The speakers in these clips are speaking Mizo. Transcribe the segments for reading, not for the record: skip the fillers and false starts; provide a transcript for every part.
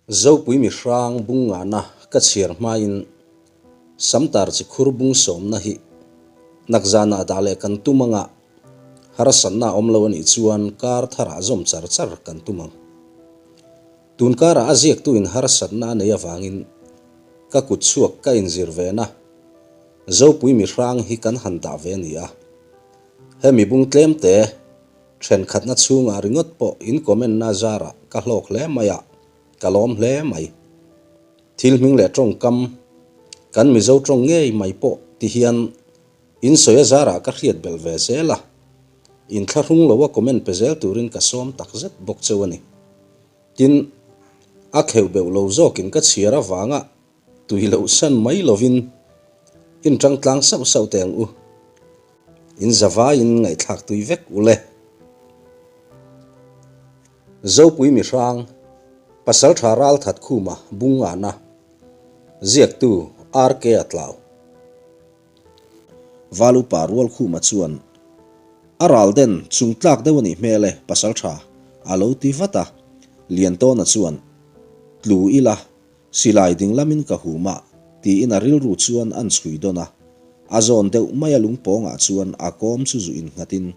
Zopui mihrang bung ngahna ka chhiar hmain Samtar chi khur bung sawmna hi nakzanah dah leh kan tum anga harsatna a awm lo a nih chuan kar tharah zawm char char kan tum ang. Tun karah a ziaktuin harsatna a nei avangin ka kut chhuak ka inzir vena Zopui mihrang hi kan han dah ve a ni a. Hemi bung tlemte Thenkhatna chhungah ringawt pawh in comment na zarah ka hlawk hle mai a, ka lawm hle mai. Thil hming leh tawngkam, kan Mizo tawng ngei mai pawh ti hian in sawi a zarah ka hriat belh ve zel a, in thlahrung lo a comment pe zel turin ka sawm tak zet bawk cheu a ni. Tin, a kheuh beuh lo zawkin ka chhiar avanga Tui loh san mai lovin in tang tlang sauh sauh teh ang u. In zavaiin ngaihthlak tui vek u le. Zopui mihrang, Pasaltha Ralthat Khuma Bungana, Ziaktu RK a tlau. Valupa Rualkhuma chuan a ral den chung tlak deuh a nih hmel e Pasaltha a lo ti vat a, Liantawna chuan tlu ila Silai ding lamin ka hum a, tiin a rilru chuan an chhui dawn a. A zawn deuh mai a lungpawngah chuan a kawm chu zu innghatin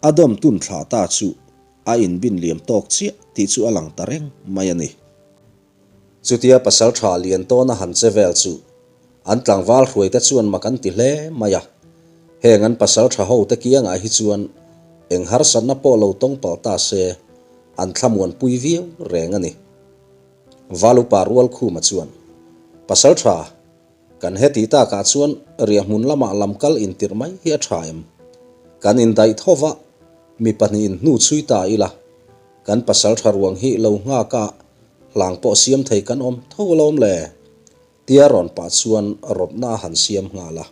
a dawm tun thlah ta chu a inbin liam tawk chiah tih chu a lang ta reng mai a ni. Chutia pasaltha lian tawna han che vel chu an tlangval hruaite chuan mak an ti hle mai a. Heng an pasaltha hote kiangah hi chuan eng harsatna pawh lo tawng palh ta se an thlamuanpui viau reng a ni. Valupa Rualkhuma chuan, Pasal tha, kan heti takah chuan riahhmun lamah lamkal intirh mai hi a tha em? Kan indaih tho va, mi pahnihin hnu chhui ta ila, kan pasal tha ruang hi lo nghak a, hlang pawh siam thei kan awm tho alawm le? Tia rawn pah chuan rawtna a han siam nghal a.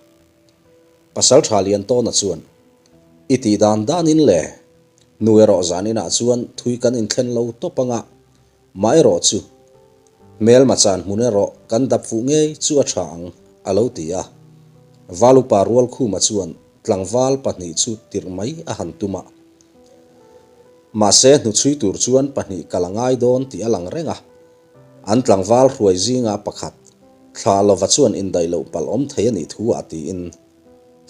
Pasal tha Liantawna chuan, I tih dan danin le, nu erawh zaninah chuan thui kan inthlen lo tawp anga, Mah erawh chu, hmelma chan hmun erawh kan dap fuh ngei chu a tha ang, a lo ti a. Valupa Rualkhuma chuan tlangval pahnih chu tirh mai a han tum a. Mahse hnuchhui tur chuan pahnih kal a ngai dawn tih a lang reng a. An tlangval hruai zinga pakhat, thlah lova chuan indaih loh palh awm thei a nih thu ah tiin,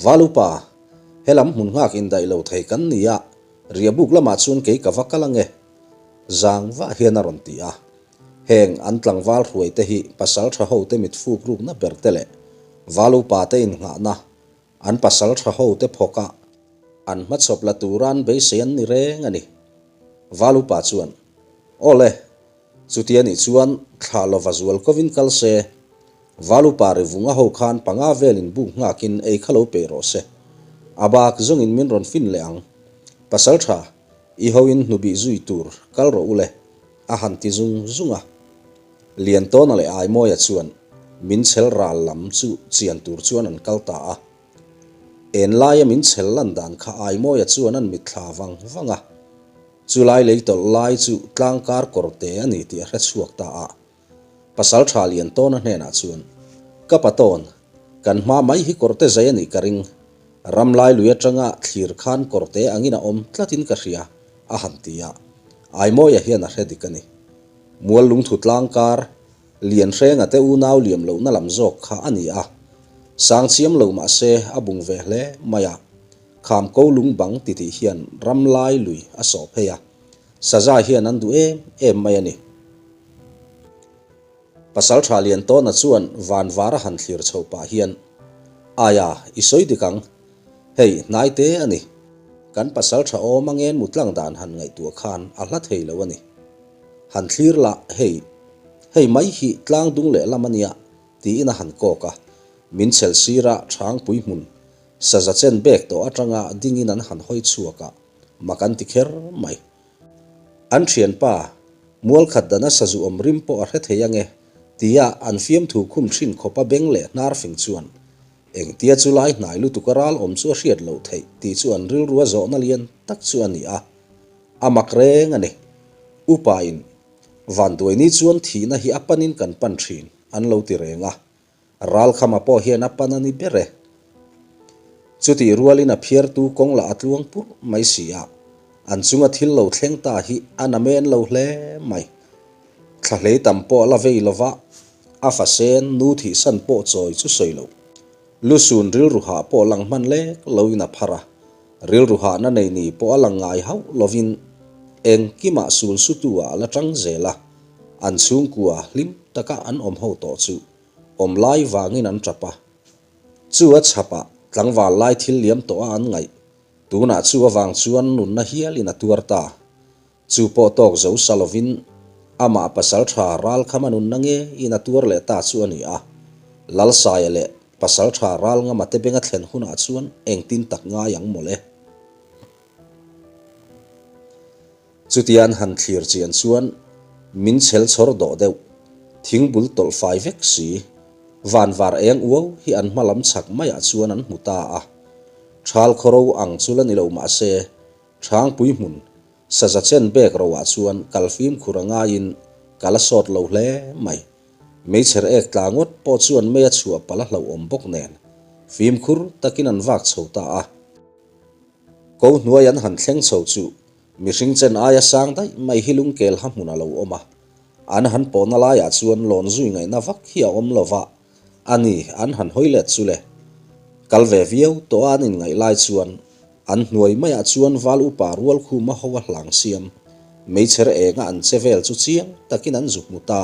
Valupa, helam hmun nghak indaih lo thei kan ni a, riahbuk lamah chuan kei ka va kal ange, Zang vah hian a rawn ti a. Heng an tlangval hruaite hi pasal tha hote mit fuk rukna ber te leh val upa te innghahna, an pasal tha hote phawka an hmachhawp la tura an beisei an ni reng a ni. Val upa chuan, Aw le, chutia nih chuan thlah lova zual kovin kal se, val upa ri vunga ho khan panga velin buk nghakin ei kha lo peih rawh se. A bak zawngin min rawn fin leh ang. Pasal tha, I hoin hnubih zui tur kal rawh u le, a han ti zung zung a. Liantawna leh Aimawia chuan min chhel ral lam chu chian tur chuan an kal ta a. En laia min chhel lan dan kha Aimawia chuan an mitthla vang vang a. Chulai lei tawlh lai chu tlangkar kawrte a ni tih a hre chhuak ta a. Pasalṭha Liantawna hnenah chuan, Ka patawn, kan hma mai hi kawrte zai a nih ka ring. Ramlai lui aṭanga thlir khan kawrte angin a awm tlatin ka hria, a han ti a. Aimawia hian a hre dik a ni. Mual lungthu tlangkar, Lianhrenga te unau liam lohna lam zawk kha a ni a. Sang chiam lo mah se a bung ve hle mai a. Kham ko lung bang titih hian Ramlai lui a sawh phei a. Saza hian an duh em em mai a ni. Pasalṭha Liantawna chuan van var a han thlir chhoh pah hian, Aia, i sawi dik ang. Hei, hnai te a ni. Kan pasalṭha awm angen mutlang dan han ngaihtuah khan a hla thei lo a ni. Han thlir la, hei, hei mai hi tlang dung lehlam a nia, tiin a han kawk a. Min chhel sira Chhangpui hmun, saza chen bek tawh atanga dingin an han hawi chhuak a, mak an ti kher mai. An thianpa, mualkhat dana sazu awm rim pawh a hre thei ange, tia an fiamthu khum thin khawpa beng leh hnar fing chuan engtia chu lai hnai lutuk a ral awm chu a hriat loh theih tih chu an rilrua zawhna lian tak chu a ni a, a mak reng a ni. Upa in, Vanduaini chuan thihna hi a panin kan pan thin, an lo ti reng a. Ralkhama pawh hian a pan a ni ber e. Chutih rualin a phiartu kawng lah a tluang pur mai si a, an chunga thil lo thleng ta hi a na men lo hle mai. Thlahlei tam pawh a la vei lo va, a fa sen nu thihsan pawh chawi chu sawi lo. Lusun rilru hah pawh lang hman lek loin a phar a, rilru hahna nei ni pawh a lang ngai hauh lovin engkimah sul sutu ah a la tang zel a, an chhungkua hlim taka an awm ho tawh chu awm lai vangin an tap a. Chu a chhapah tlangval lai thil liam tawh a an ngaih, tunah chu avang chuan nunna hialin a tuar ta. Chu pawh tawk zo sa lovin amah pasal tha ral kham a nunna ngeiin a tuar leh ta chu a ni a. Lalsaia leh pasal tha ral ngama te benga thlen hunah chuan engtin tak ngai ang mawle. Chutia an han thlir chian chuan min chhel chhawr dawh deuh, thingbul tawlh fai vek si, van var eng uau hi an hma lam chhak maiah chuan an hmu ta a. Thal khawro ang chu la ni lo mahse, Thangpui hmun, saza chen bek roah chuan kal fimkhur a ngaiin kal a sawt lo hle mai. Meichher ek tla ngawt pawh chuan mei a chhuah palh a hlauhawm bawk nen, fimkhur takin an vak chho ta a. Ko hnuai an han thleng chho chu mihring chen aia sang daih mai hi lungkel ha hmun a lo awm a. An han pawhna laiah chuan lawn zui ngaihna vak hi a awm lo va, a ni an han hawi let chu le. Kal ve viau tawh a an inngaih lai chuan an hnuai maiah chuan val upa rual khuma ho a hlang siam meichher enga an che vel chu chiang takin an zu hmu ta.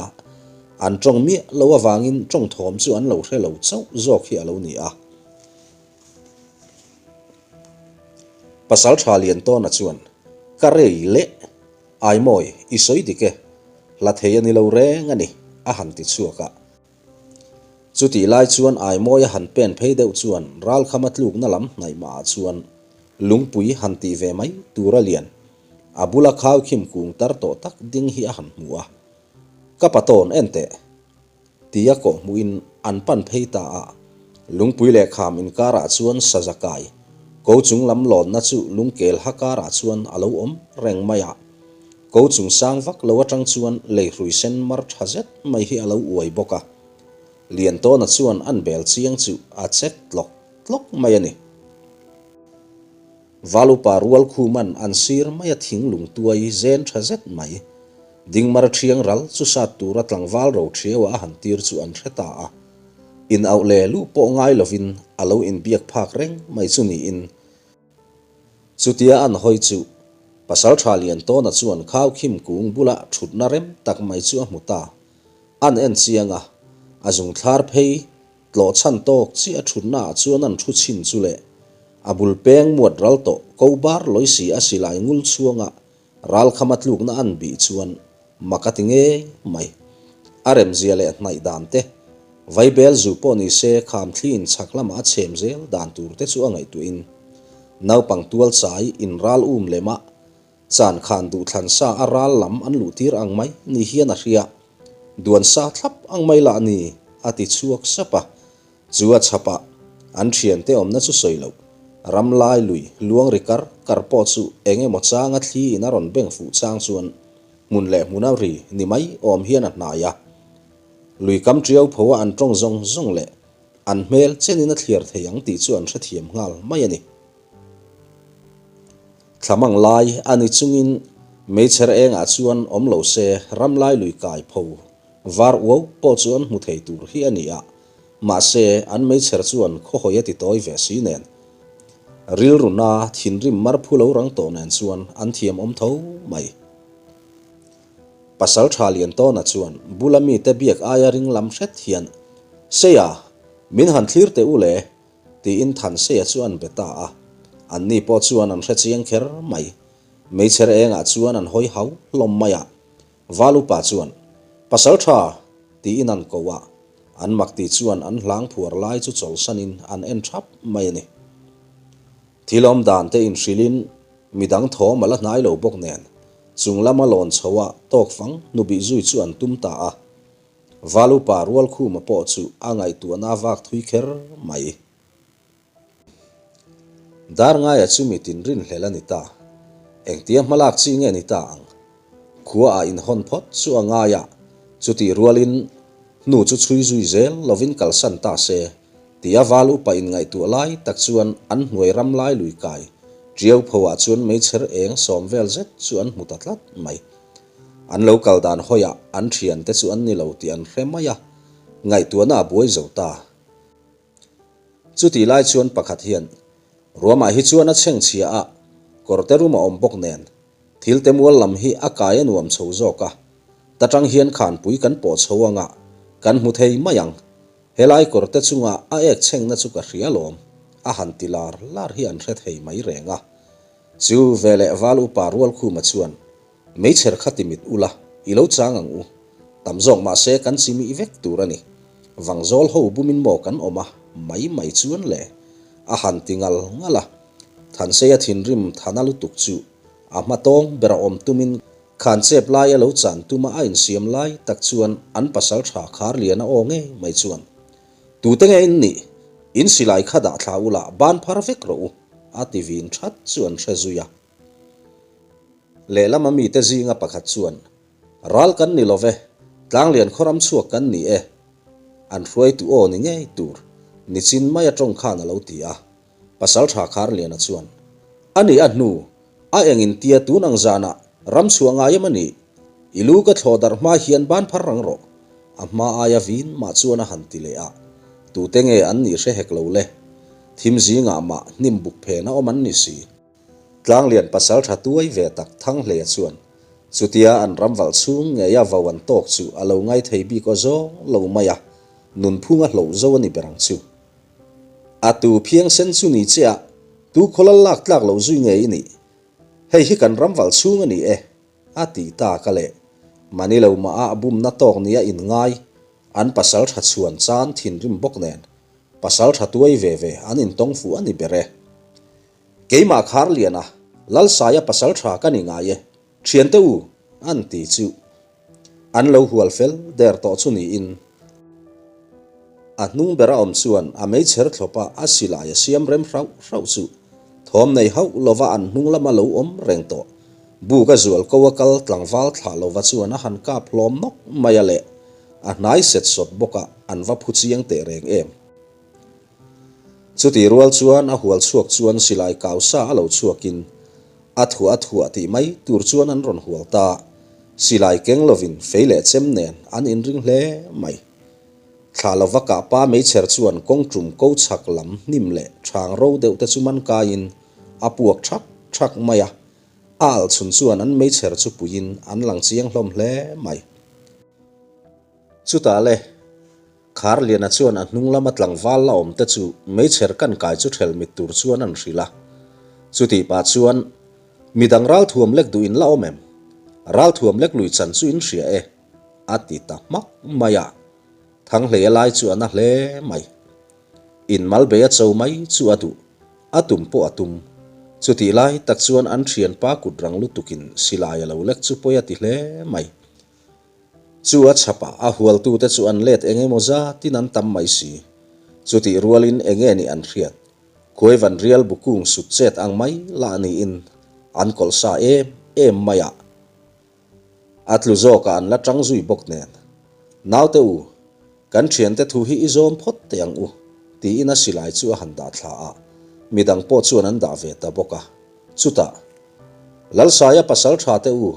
An tawng miah lo avangin tawng thawm chu an lo hre lo chauh zawk hi a lo ni a. Pasal tha lian tawna chuan, Ka rei leh, Aimawi, i sawi dik e, hla thei a ni lo reng a ni, a han ti chhuak a. Chutih lai chuan Aimawi a han pen phei deuh chuan ralkhama tlukna lam hnaih mahah chuan lungpui han tih ve mai tur a lian, a bula khaukhim kung tar tawh tak ding hi a han hmu a. Ka patawn en teh. Tia kawh hmuhin an pan phei ta a, lungpui leh kham inkarah chuan saza kai, ko chung lam lawnna chu lungkel ha karah chuan a lo awm reng mai a. Ko chung sang vak lo atang chuan lei hrui sen mar tha zet mai hi a lo uai bawk a. Liantawna chuan an bel chiang chu a chek tlawk tlawk mai a ni. Valupa rual khuman an sir mai a thing lung tuai zen tha zet mai. Dingmar thiang ral chu sat tura tlangval ro thiaua a han tir chu an hre ta a. In auh leh luh pawh ngai lovin a lo inbiak phak reng mai chu niin. Chutia an hawi chu Pasaltha Liantawna chuan Khaukhim kung bula thutna rem tak mai chu a hmu ta. An en chiang a, a zungthlar phei Tlawh chhan tawk chiah a thutna ah chuan an thu chhin chu le. A bul peng muat ral tawh ko bar lawi si a silai ngul chhuanga ralkham a tlukna an bih chuan mak a ti ngei mai. A remzia leh hnaih dan te, vaibel zu pawh ni se kham thli in chhak lamah a chhem zel dan tur te chu a ngaihtuahin naupang tual chai in ral um lemah Chan khan duhthlan sa a ral lam an luh tir ang mai ni hian a hria. Duan sa thlap ang mai lah ni, a ti chhuak sap a. Chu a chhap a, an thiante awmna chu sawi loh. Ram lai lui luang ri kar kar pawh chu eng emaw changa thli in a rawn beng fuh chang chuan hmun leh hmuna ri ni mai awm hian a hnai a. Lui kam tiau pho a an tawng zawng zawng leh an hmel chenin a thliar thei ang tih chu an hrethiam nghal mai a ni. Thlamang lai a ni chungin meichher engah chuan awm lo se ramlai lui kai pho var uau pawh chu an hmu thei tur hi a ni a, mahse an meichher chuan khawhawi a ti tawi ve si nen rilru na thinrim mar phu lo rang tawh nen chuan an thiam awm tho mai. Pasal tha Liantawna chuan bula mite biak aia ring lam hret hian, Seia, min han thlir teh u le, Tiin Thanseia chu an be ta a, anni pawh chuan an hre chiang kher mai. Meichher engah chuan an hawi hau hlawm mai a, Val upa chuan, Pasal tha! tiin an ko a, an makti chuan an hlang phuar lai chu chawlsanin an en thap mai a ni. Thil awm dan te inhrilhin midang thawm a la hnai lo bawk nen, chung lama lawn chho a tawkfang hnubih zui chu an tum ta a. Valupa Rualkhuma pawh chu a ngaihtuahna a vak thui kher mai. Darngaia chu mi tinrinhlel a ni ta. Engtia hmalak chi nge ni ta ang? Khua ah inhawn phawt chu a ngai a, chutih rualin hnu chu chhui zui zel lovin kalsan ta se, tia Valupa inngaihtuah lai tak chuan an hnuai ram lai lui kai Tiau pho ah chuan meichher eng sawm vel zet chu an hmu ta tlat mai. An lo kal dan hawiah an thiante chu an ni lo tih an hre mai a, ngaihtuahna a buai zo ta. Chutih lai chuan pakhat hian, Ruamah hi chuan a chhengchhia a, kawrte rum a awm bawk nen, thil te mual lam hi a kai a nuam chho zawk a, ta tang hian khanpui kan pawh chho anga kan hmu thei mai ang. Helai kawrte chunga a ek chhengna chu ka hria lawm, a han ti lar lar hi an hre thei mai reng a. Chu veleh Val Upa Rualkhuma chuan, Meichher kha ti mit ula, i lo chang ang u. Tam zawk mahse kan chi mih vek tur a ni. Vangzawl ho bumin maw kan awm a, mai mai chuan le. A han ti ngal ngal a. Thanseia thinrim thana lutuk chu a hma tawng ber a awm tumin khan chep lai a lo chan tuma a insiam lai tak chuan an pasal tha khar lian a aw ngei mai chuan, Tute nge in nih? In silai kha dah thla ula ban phar vek rawh u, a ti vin that chu an hre zui a. Lehlama mite zinga pakhat chuan, Ral kan ni lo ve, Tlanglian khawram chhuak kan ni e. An hruaitu aw ni ngei tur, nichin mai atawng khan a lo ti a. Pasaltha Kharliana chuan, A ni a hnu, a eng intia tun ang zanah ram chhuah ngai em a nih? I lu ka thlawh darh hma hian ban phar rang rawh. A hma aia vin mah chuan a han ti leh a, tute nge an nih hre hek lo le. Thim zingah mah hnim buk phen a awm an ni si. Tlanglian pasal tha tuai ve tak Thanghleia chuan chutia an ramvalh chhung ngeia vo an tawk chu a lo ngai thei bik aw zawng lo mai a, nunphung a hloh zo a ni ber ang chu. A tu phiangsen chu ni che a, tu khawlal lak tlak lo zui nge i nih? Hei hi kan ramvalh chhung a ni e, a ti tak a leh. Mani lo mah a bumna tawk nia inngai, an pasal tha chhuan chan thinrim bawk nen pasal tha tuai ve ve an intawng fuh a ni ber e. Keimah Kharliana, Lalsaia pasal tha ka ni ngai e, thiante u, an ti chu. An lo hual fel der tawh chu niin. A hnung bera awm chuan a meichher thlawpa a silai a siam rem hrauh hrauh chu thawm nei hauh lova an hnung lama lo awm reng tawh. Buk a zual ko a kal tlangval thlah lova chuan a han kap hlawm nawk mai a leh a hnai set sawt bawk a an va phu chiang teh reng em. Chutih rual chuan a hual chhuak chuan silai kau sa a lo chhuakin a thuah a thuah tih mai tur chuan an rawn hual ta. Silai keng lovin fei leh chem nen an inring hle mai. Thlah lova kah pa meichher chuan kawng tum ko chhak lam hnim leh thang ro deuh te chu man kaiin a puak thak thak mai a. A alh chhun chuan an meichher chu puiin an lang chiang hlawm hle mai. Chutah le. Kharliana chuan a hnung lama tlangval la awm te chu meichher kan kai chu ṭhel mit tur chuan an hrilh a. Chutih pah chuan, Midang ralthuam lek duh in la awm em? Ralthuam lek lui chan chu in hria e, a ti ta hmak mai a. Thanghleia lai chu a na hle mai. In mal bei a cho mai chu a duh, a tum pawh a tum. Chutih lai tak chuan an ṭhianpa kut rang lutukin silai a lo lek chu pawi a ti hle mai. Chu a chhapah a hualtute chu an let eng emaw zatin an tam mai si. Chutih rualin eng nge nih an hriat? Khuaivan rial bu kung sut chet ang mai lah niin an kawlh sa em em mai a. A tlu zawkah an la tang zui bawk nen. Naute u, kan thiante thu hi i zawm phawt teh ang u, tiin a silai chu a han dah thla a, midang pawh chuan an dah ve ta bawk a. Chutah, Lalsaia pasal tha te u,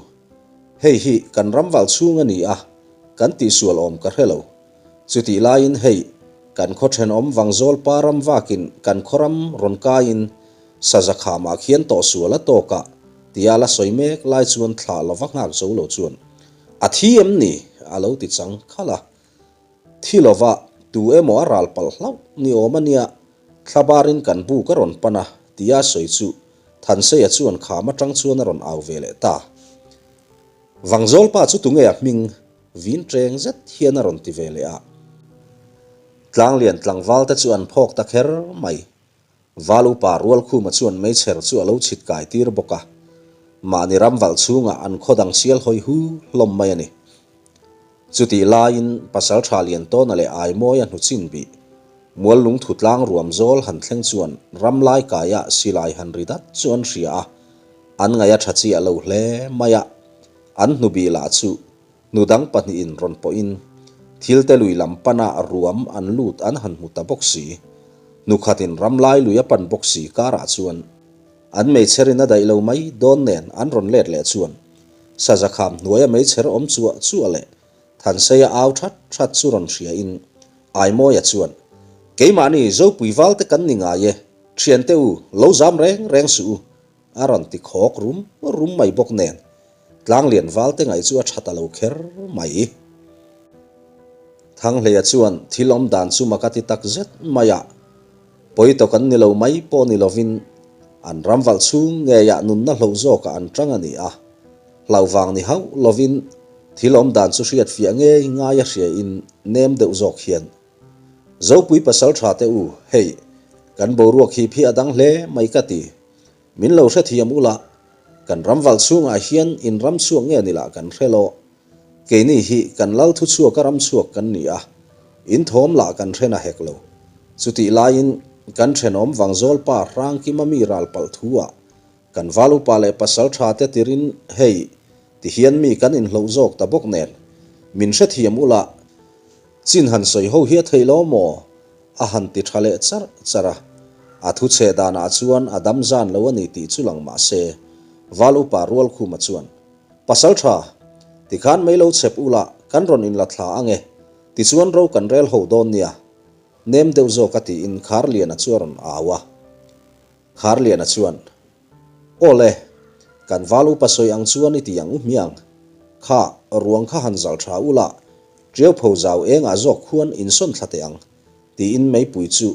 Hei hi kan ram val chhung a ni a, kan tihsual awm ka hre lo. Chutih laiin hei, kan khaw thenawm Vangzawl pa ram vakin kan khaw ram rawn kaiin saza khamah khian tawhsual a tawk a, tia la sawi mek lai chuan thlah lova nghak zo lo chuan, A thi em ni? a lo ti chang khalh a. Thi lova tu emaw a ral palh hlauh ni awm a nia, thlabarin kan buk a rawn pan a, tia sawi chu Thanseia chuan kham atang chuan a rawn au ve leh ta. Vangzawlpa chu tunge a hming? Vin ṭeng zet hian a rawn ti ve leh a. Tlanglian tlangval te chu an phawk ta kher mai. Val upa Rualkhuma chuan meichher chu a lo chhit kai tir bawk a. Mahni ram valh chhungah an khaw dang sial hawi hu hlawm mai a ni. Chutih laiin Pasalṭha Liantawna leh Aimawia hnuchin bih Muallungthu tlang ruam zawl han thleng chuan ram lai kaia silai han ri dat chu an hria a, an ngaih a tha chiah lo hle mai a. An hnubih lah chu hnu dang pahnihin rawn pawhin thil te lui lam pana ruam an lut an han hmu ta bawk si. Hnu khatin ram lai lui a pan bawk si karah chuan an meichherin a daih lo mai dawn nen an rawn let leh chuan. Saza kham hnuaia meichher awm chuah chuah leh Thanseia au that that chu rawn hriain Aimawia chuan, Keimahni Zopui valte kan ni ngai e, thiante u, lo zam reng reng suh u, a rawn ti khawk rum rum mai bawk nen Tlanglian valte ngaih chu a tha ta lo kher mai. Thanghleia chuan thil awm dan chu mak a ti tak zet mai a, pawi tawk an ni lo mai pawh ni lovin an ram valh chhung ngeiah nunna hloh zawkah an tang a ni a, hlauh vang ni hauh lovin thil awm dan chu hriat fiah ngei ngai a hria in nem deuh zawk hian Zopui pasal tha te u, hei, kan boruak hip hi a dang hle mai ka ti. Min lo hrethiam ula, kan ram valh chhungah hian in ram chhuak nge ni lah kan hre lo. Keini hi kan lal thu chhuaka ram chhuak kan ni a, in thawm lah kan hre na hek lo. Chutih laiin kan thenawm Vangzawl pa Hrangkima mi ral palh thu ah kan val upa leh pasal tha te tirin hei ti hian mi kan inhloh zawk ta bawk nen min hrethiam ula, chin han sawi ho hi a theih lo maw? A han ti tha leh charh charh a, a thu chhe danah chuan a dam zan lo a ni tih chu lang mah se, Val upa Rualkhuma chuan, Pasal tha, tikhan mei lo chhep ula kan rawn inla thla ang e, tichuan ro kan rel ho dawn nia, nem deuh zawk a tiin Kharliana chu a rawn au a. Kharliana chuan, Aw le, kan val upa sawi ang chuan i ti ang u hmiang. Kha, ruang kha han zal tha ula, ṭiau pho zau engah zawk khuan insawn thla teh ang, tiin meipui chu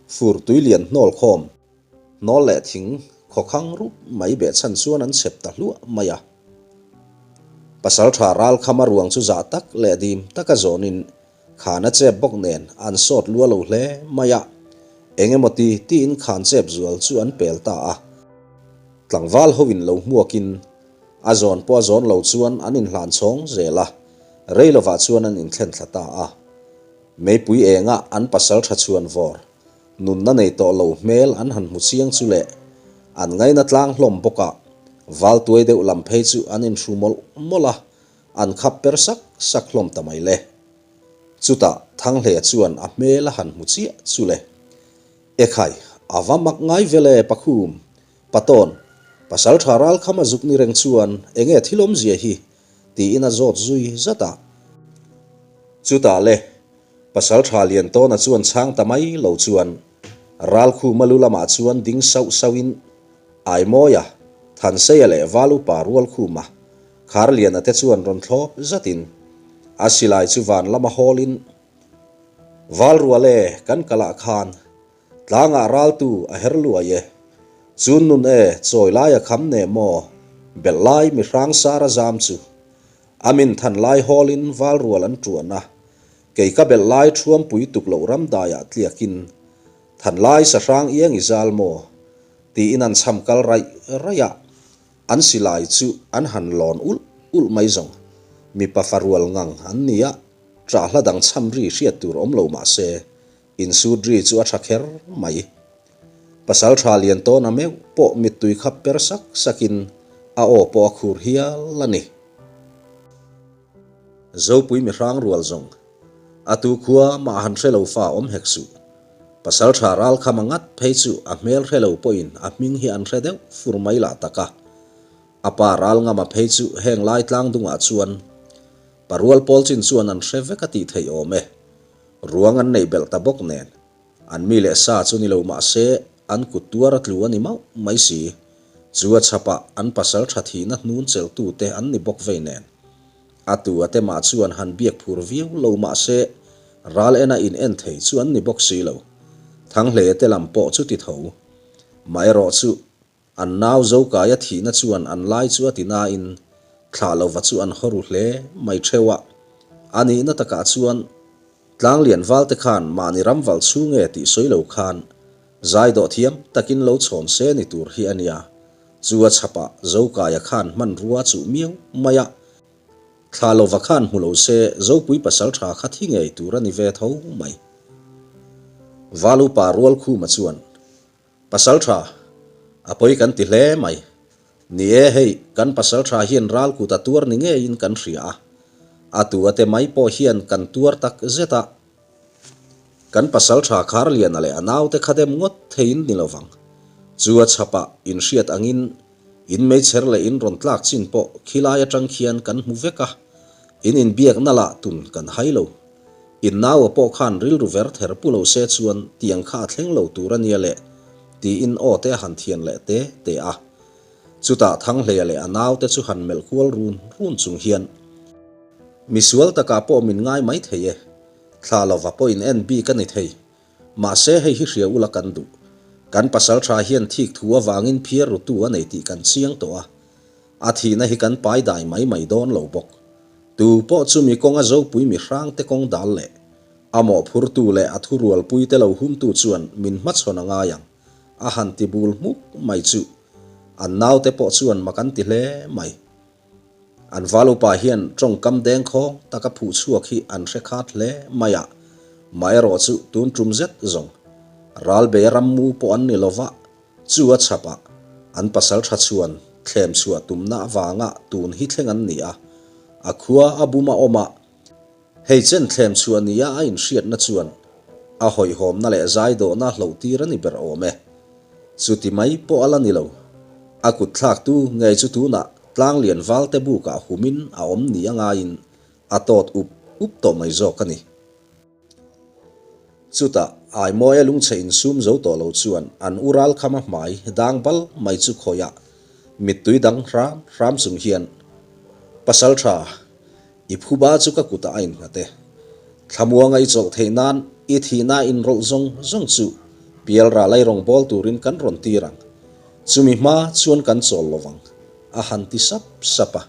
fur tui lian hnawl khawm, hnawl leh thing khawkhang rup mai behchhan chuan an chhep ta hluah mai a. Pasalṭha ralkhama ruang chu zah tak leh dim taka zawnin Khan a chep bawk nen an sawt lua lo hle mai a, eng emaw ti tiin khan chep zual chu an pel ta a. Tlangval hoin lo hmuakin a zawn pawh a zawn lo chuan an inhlan chhawng zel a, rei lovah chuan an inthlen thla ta a. Meipui enga an pasal tha chhuan vawr, nunna nei tawh lo hmel an han hmu chiang chu leh an ngaina tlang hlawm bawk a, val tuai deuh lam phei chu an inhru mawlh mawlh a, An khap per sak sak hlawm ta mai le. Chutah Thanghleia chuan a hmel a han hmu chiah chu le. Ekhai, a va mak ngai vel e Pakhum, Patawn, pasal tha ral kham a zuk ni reng chuan enge thil awmzia hi? tiin a zawt zui zat a. Chutah le, pasal tha Liantawna chuan chhang ta mai lo chuan Ralkhuma lu lamah chuan ding sauh sauhin Aimawia, Thanseia leh Val upa Rualkhuma Kharliana te chuan rawn thlawp zatin a silai chu van lama hawlin, Valrual e, kan kalah khan tlangah raltu a her luai e, chun nun e, chawi laia kham ne maw, belh lai mi hrang sara zam chu a min than lai hawlin valrual an tuan a, kei ka belh lai thuampui tuk loh ramdaiah tliakin than lai sahrang iang i zal maw, tiin an chham kal raih raih a. An silai chu an han lawn ulh ulh mai zawng. Mipa fa rual ngang an ni a, ṭah hla dang chham ri hriat tur awm lo mah se, insut ri chu a ṭha kher mai. Pasalṭha Liantawna meuh pawh mittui khap per sak sakin a aw pawh a khur hial a ni. Zopui mihrang rual zawng A tu khua mah han hre lo fa awm hek suh. Pasalṭha Ralkhama ngat phei chu a hmel hre lo pawhin a hming hi an hre deuh fur mai lah tak a. A pa Ralngama phei chu heng lai tlang dungah chuan parual pawl chin chuan an hre vek a tih theih awm e. Ruang an neih belh ta bawk nen. An mi leh sa chu ni lo mah se an kut tuar a tlu a ni mauh mai si. Chu a chhapah an pasalṭha thihna hnun chelhtute an ni bawk vei nen. A tu a te mah chuan han biak phur viau lo mah se ral ena in en thei chu an ni bawk si lo. Thanghleia te lam pawh chu ti tho. Mah erawh chu an nau Zokaia thihna chuan an lai chu a ti nain thlah lova chu an haw ru hle mai theuh a. A nihna takah chuan Tlanglian valte khan mahni ram val chhung e tih sawi lo khan zai dawh thiam takin lo chhawn se ni tur hi a nia. Chu a chhapah Zokaia khan hmanrua chuh miau mai a, thla lova khan hmu lo se Zopui pasal tha kha thi ngei tur a ni ve tho mai. Valupa Rualkhuma chuan, Pasal tha, a pawi kan ti hle mai. Ni e hei, kan pasal tha hian ral kut a tuar ni ngeiin kan hria a. A tu a te mai pawh hian kan tuar tak zet a. Kan pasalṭha Kharliana leh a naute kha dem ngawt theiin ni lovang. Chu a chhapah inhriat angin In meichher leh in rawn tlak chin pawh khilai atang khian kan hmu vek a, in inbiakna lah tun kan hai lo. In naua pawh khan rilru ver ther pu lo se chuan tiang kha a thleng lo tur a nia le, tiin aw te a han thian leh te te a. Chutah Thanghleia leh a naute chu han melh kual run run chung hian, Misual takah pawh min ngai mai thei e, thla lova pawh in en bik a ni thei. Mahse hei hi hria ula kan duh. Kan pasal tha hian thik thu avangin phiar rutu a nei tih kan chiang tawh a. A thihna hi kan pai dai mai mai dawn lo bawk. Tu pawh chu mi kawnga zopui mi hrangte kawng dal leh a mawhphurtu leh a thurualpuite lo humtu chuan min hmachhawn a ngai ang a han ti bul hmuk mai chu an naute pawh chuan mak an ti hle mai. An val upa hian tawngkam dengkhawng taka phuh chhuak hi an hre khat hle mai a, mah erawh chu tun tum zet zawng ralbei a rammu pawh an ni lova, chu a chhapah an pasal tha chhuan thlem chhuah tumna avanga tun hi thleng an ni a, a khua a bum a awm a, Hei chen thlem chhuah nia a inhriatna chuan a hawihhawmna leh zaidawhna hloh tir a ni ber awm e. Chuti mai pawh a la ni lo. A kut thlaktu ngei chu tunah tlanglian valte bukah humin a awm ni a ngaiin a tawt up up tawh mai zawk a ni. Chutah Aimawia lungchhe insum zo tawh lo chuan an u ralkhama hmai dang bal mai chu khawiah mittui dang hram hram chung hian Pasal tha I phuba chu ka kutah a innghat e. Thlamuanga i chawlh theih nan i thihna inrawlh zawng zawng chu pialral ai rawngbâwl turin kan rawn tir ang. Chumi hma chuan kan chawl lo vang, a han ti sap sap a.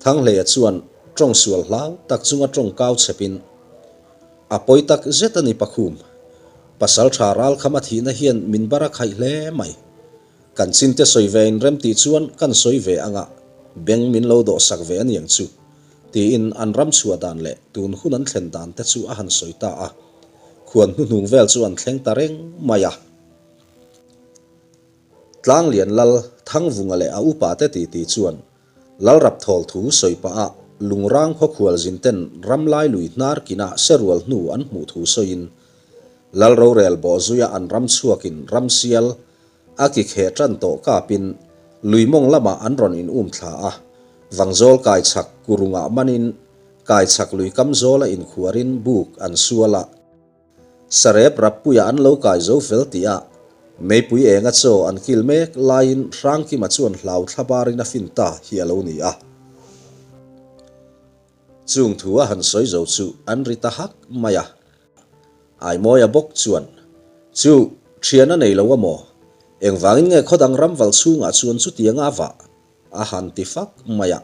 Thanghleia chuan tawng sual hlau tak chunga tawng kau chhepin, A pawi tak zet a ni Pakhum. Pasal tha ralkham a thihna hian min bar a khaih hle mai. Kan chinte sawi ve in rem tih chuan kan sawi ve anga beng min lo dawh sak ve aniang chu, tiin an ram chhuah dan leh tun hun an thlen dan te chu a han sawi ta a. Khuan hnuhnung vel chu an thleng ta reng mai a. Tlanglian Lal Thangvunga leh a upa te titi chuan Lalrap thawl thu sawi pah a Lungrang khaw khual zin ten ramlai lui hnar kinah serual hnu an hmuh thu sawiin Lal rorel bawhzuia an ram chhuakin ramsial A ki kheh tan tawh kapin lui mawng lamah an rawn in um thla a, Vangzawl kai chhak kurungah manin kai chhak lui kam zawla inkhuarin buk an sual a. Sarep rappuia an lo kai zo fel tih a, meipui enga chaw an kil mek laiin Hrangkima chuan hlau thla barin a fin ta hi a lo ni a. Chung thu a han sawi zo chu an ri ta hak mai a. Aimawia bawk chuan, Chu, thian a nei lo a maw? Engvangin nge khawdang ram val chhungah chuan chutianga a vah? a han ti fak mai a.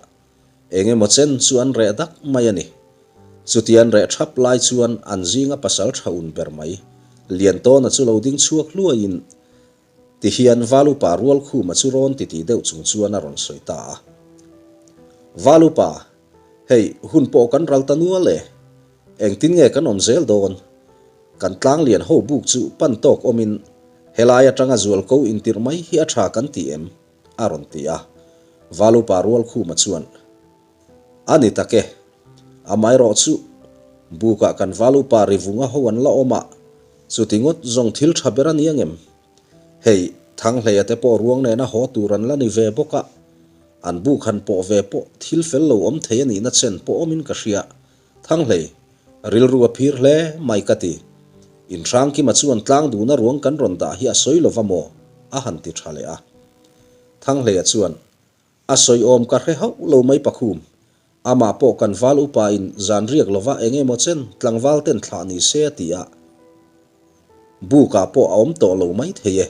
Eng emaw chen chu an reh dak mai a ni. Chuti an reh thap lai chuan an zinga pasal tha un ber mai, Liantawna chu lo ding chhuak hluaiin, Tihian Valupa Rualkhuma chu rawn titi deuh chung chuan a rawn sawi ta a. Valupa, hei hun pawh kan ral ta nual e. Engtin nge kan awm zel dawn? Kan tlanglian ho buk chu pan tawk awmin helai atanga zualko intirh mai hi a tha kan ti em? a rawn ti a. Valupa Rualkhuma chuan, A ni tak e. Amaherawh chu, bukah kan Valupa Rivunga ho an la awm a, chuti ngawt zawng thil tha ber a ni angem? Hei, Thanghleia te pawh ruang nena haw tur an la ni ve bawk a, an buk han pawh ve pawh thil fel lo awm thei a nihna chen pawh awmin ka hria. Thanglei, rilru a phir hle mai ka ti. Inhrangkima chuan tlang duna ruang kan rawn dah hi a sawi lova maw? a han ti tha leh a. Thangleia chuan, A sawi awm ka hre hauh lo mai Pakhum. Amah pawh kan val upa in zan riak lova eng emaw chen tlangval ten thlah ni se a ti a. Buk ah pawh a awm tawh lo mai thei e.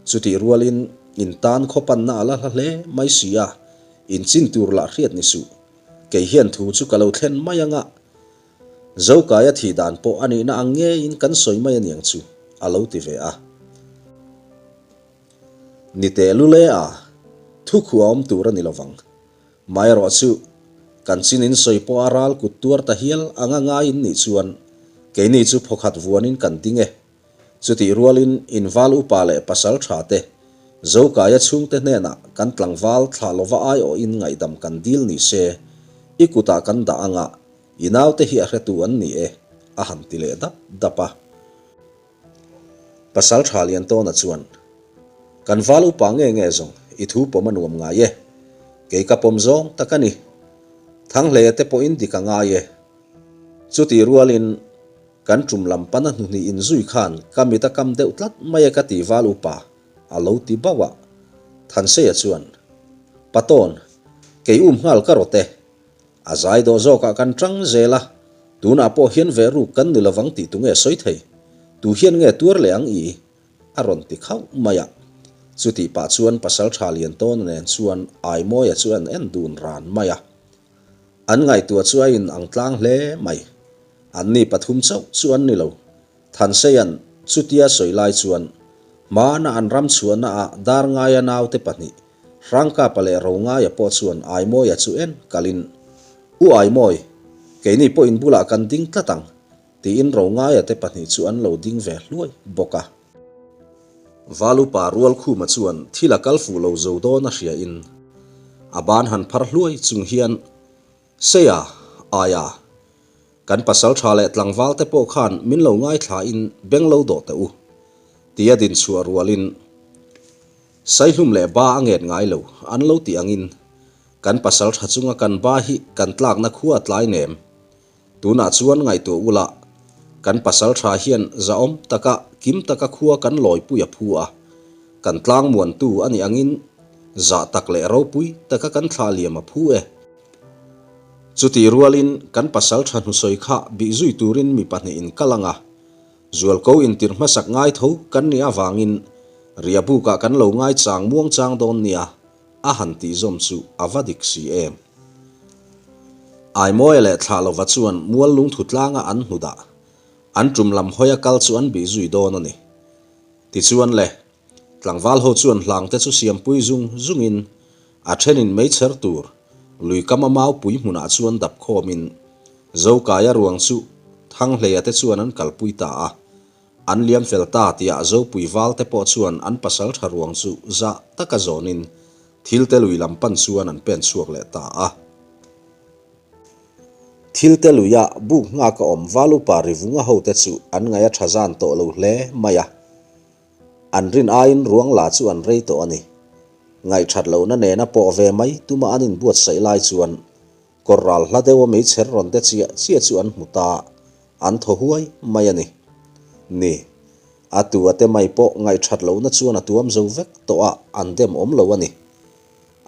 Chutih rualin in tan khaw panna a la hla hle mai si a, in chin tur lah hriat ni suh. Kei hian thu chu ka lo thlen mai anga. Zokaia thih dan pawh a nihna ang ngeiin kan sawi mai aniang chu, a lo ti ve a. Ni teh lule a, thu khuh a awm tur a ni lovang. Maherawh chu, kan chin in sawi pawh a ral kut tuar ta hial anga ngaiin nih chuan keini chu phawkhat vuanin kan ding e. Chutih rualin inval upa leh pasal tha te, Zokaia chhungte hnenah kan tlangval thlah lova aiawhin ngaihdam kan dil ni se, i kutah kan dah anga i naute hi a hretu an ni e, a han ti leh dap dap a. Pasal tha Liantawna chuan, Kan val upa nge nge zawng? i thu pawm a nuam ngai e. Kei ka pawm zawng tak a ni. Thanghleia te pawhin dik a ngai e. Chuti rualin kan tum lam pana hnuhnih inzui khan ka mit a kam deuh tlat mai e ka ti val upa a lo ti bauh a. Thanseia chuan, Patawn, kei um nghal ka rawt e. A zai dawh zawkah kan tang zel a, tunah pawh hian ve ruk kan ni lovang tih tunge sawi thei? Tu hian nge tuar leh ang i? A rawn ti khauh mai a. Chutih pah chuan Pasaltha Liantawna nen chuan Aimawia chu an en dun ran mai a. An ngaihtuah chu a in ang tlang hle mai. Anni pathum chauh chu an ni lo. Thanseia'n chutia sawi lai chuan hmana an ram chhuahna ah Darngaia naute pahnih Hrangkapa leh Rongaia pawh chuan Aimawia chu en kalin, U Aimawi, keini pawh in bulah kan ding tlat ang, tiin Rongaia te pahnih chu an lo ding ve hluai bawk a. Valupa Rualkhuma chuan thil a kal fuh lo zo dawn a hria in a ban han phar hluai chung hian, Seia, Aia, kan pasal tha leh tlangval te pawh khan min lo ngaithla in beng lo dawh teh u, tia din chhuah rualin, Saihlum leh ba a nget ngai lo, an lo tih angin, kan pasal tha chunga kan ba hi kan tlakna khua a tlai nem. Tunah chuan ngaihtuah ula, kan pasal tha hian zahawm taka kim taka khua kan lawipui a phu a, kan tlang muantu a nih angin zah tak leh ropui taka kan thlah liam a phu e. Chutih rualin kan pasal tha hnusawi kha bih zui turin mi pahnihin kal ang a, Zualko intirh hmasak ngai tho kan nih avangin riahbukah kan lo ngai chang muang chang dawn nia a han tih zawm chu a va dik si em. Aimawia leh Thlah lova chuan mual lungthu tlanga an hnu dah, an tum lam hawia kal chu an bih zui dawn a ni. Tichuan le, Tlangval ho chuan hlangte chu siampui zung zungin a thenin meichher tur lui kama maupui hmunah chuan dap khawmin Zokaia ruang chu Thanghleia te chuan an kalpui ta a. An liam fel ta tiah Zopui val te pawh chuan an pasal tha ruang chu zah taka zawnin thil te lui lam pan chuan an pen chhuak leh ta a. Thil te luia buk nghak a awm val upa Rivunga hote chu an ngaih a tha zan tawh lo hle mai a. An rin aiin ruang la chu an rei tawh a ni. Ngaihthat lohna nena pawh ve mai tuma an inbuatsaih lai chuan kawr ral hla deuha meichher rawn de chiah chiah chu an hmu ta, an thaw huai mai a ni. Ni, a tu a te mai pawh ngaihthat lohna chuan a tuam zo vek tawh a, an dem awm lo a ni.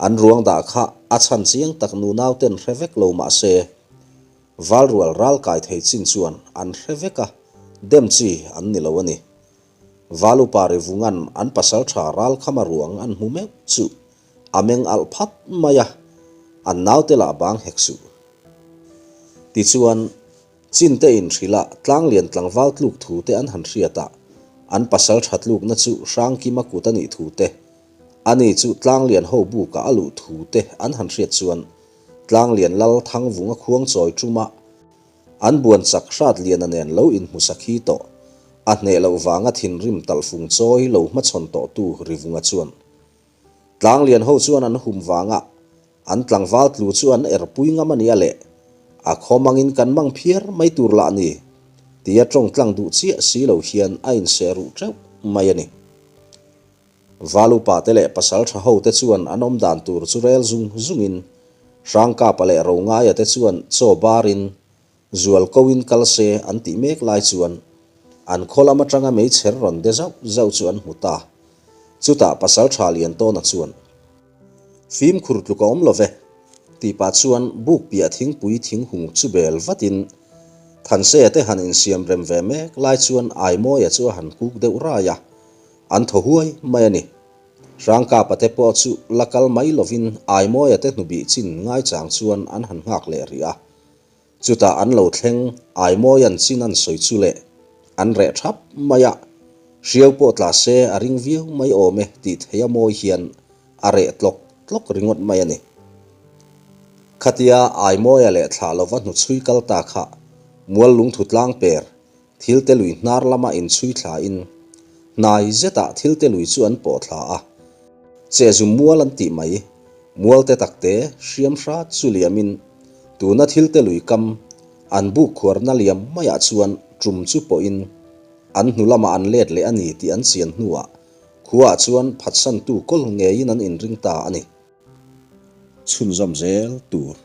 An ruang dah kha a chhan chiang tak nunau ten hre vek lo mah se, valrual ral kai thei chin chuan an hre vek a, dem chi an ni lo a ni. Valupa Rivungan an pasal tha ralkhama ruang an hmu meuh chu a meng alh phat mai a, an naute lah bang hek suh. Tichuan, Chinte inhrilh a tlanglian tlangval tluk thu te an han hriat a, an pasal tha tlukna chu Hrangkima kut a nih thu te, ani chu tlanglian ho bukah a luh thu te an han hriat chuan tlanglian lal Thangvunga khuangchawi tuma An buan chak hrat liana nen lo inhmu sakhi tawh, a hneh loh vanga thinrim talhfung chawi lo hmachhawn tawhtu Rivunga chuan. Tlanglian ho chuan an hum vanga an tlangval tlu chu an erpui ngam a nia leh, a khaw mangin kan mang phiar mai tur lah ni, tia tawng tlang duh chiah si lo hian a inseh ruh teuh mai a ni. Val upate leh pasal tha hote chuan an awm dan tur chu rel zung zungin Hrangkapa leh Rongaia te chuan chaw barin zual koin kal se an tih mek lai chuan an khaw lam atanga meichher rawn de zauh zauh chu an hmu ta. Chutah pasal tha Liantawna chuan, Fimkhur tluk a awm lo ve, tih pah chuan buk piah thingpui thinghung chu bel vatin Thanseia te han insiam rem ve mek lai chuan Aimawia chu a han kuk deuh rai a. An thaw huai mai a ni. Hrangkapa te pawh chu la kal mai lovin Aimawia te hnubih chin ngaichang chuan an han nghak leh rih a. Chutah an lo thleng Aimawia'n chin an sawi chu leh an reh thap mai a, hriau pawh tla se a ring viau mai awm e tih theih a mawi hian a reh tlawk tlawk ringawt mai a ni. Khatia Aimawia leh thlah lova hnuchhui kal ta kha mual lungthu tlang per Thil te lui hnar lama inchhui thlain hnai zetah thil te lui chu an pawh thla a. Chehzum mual an tih mai, mual te takte hriam hrat chu liamin tuna thil te lui kam an buk khuarna liam maiah chuan tum chu pawhin an hnu lamah an let leh a ni tih an chian hnuah. Khuaah chuan phatsantu kawl ngeiin an inring ta a ni. Chhunzawm zel tur.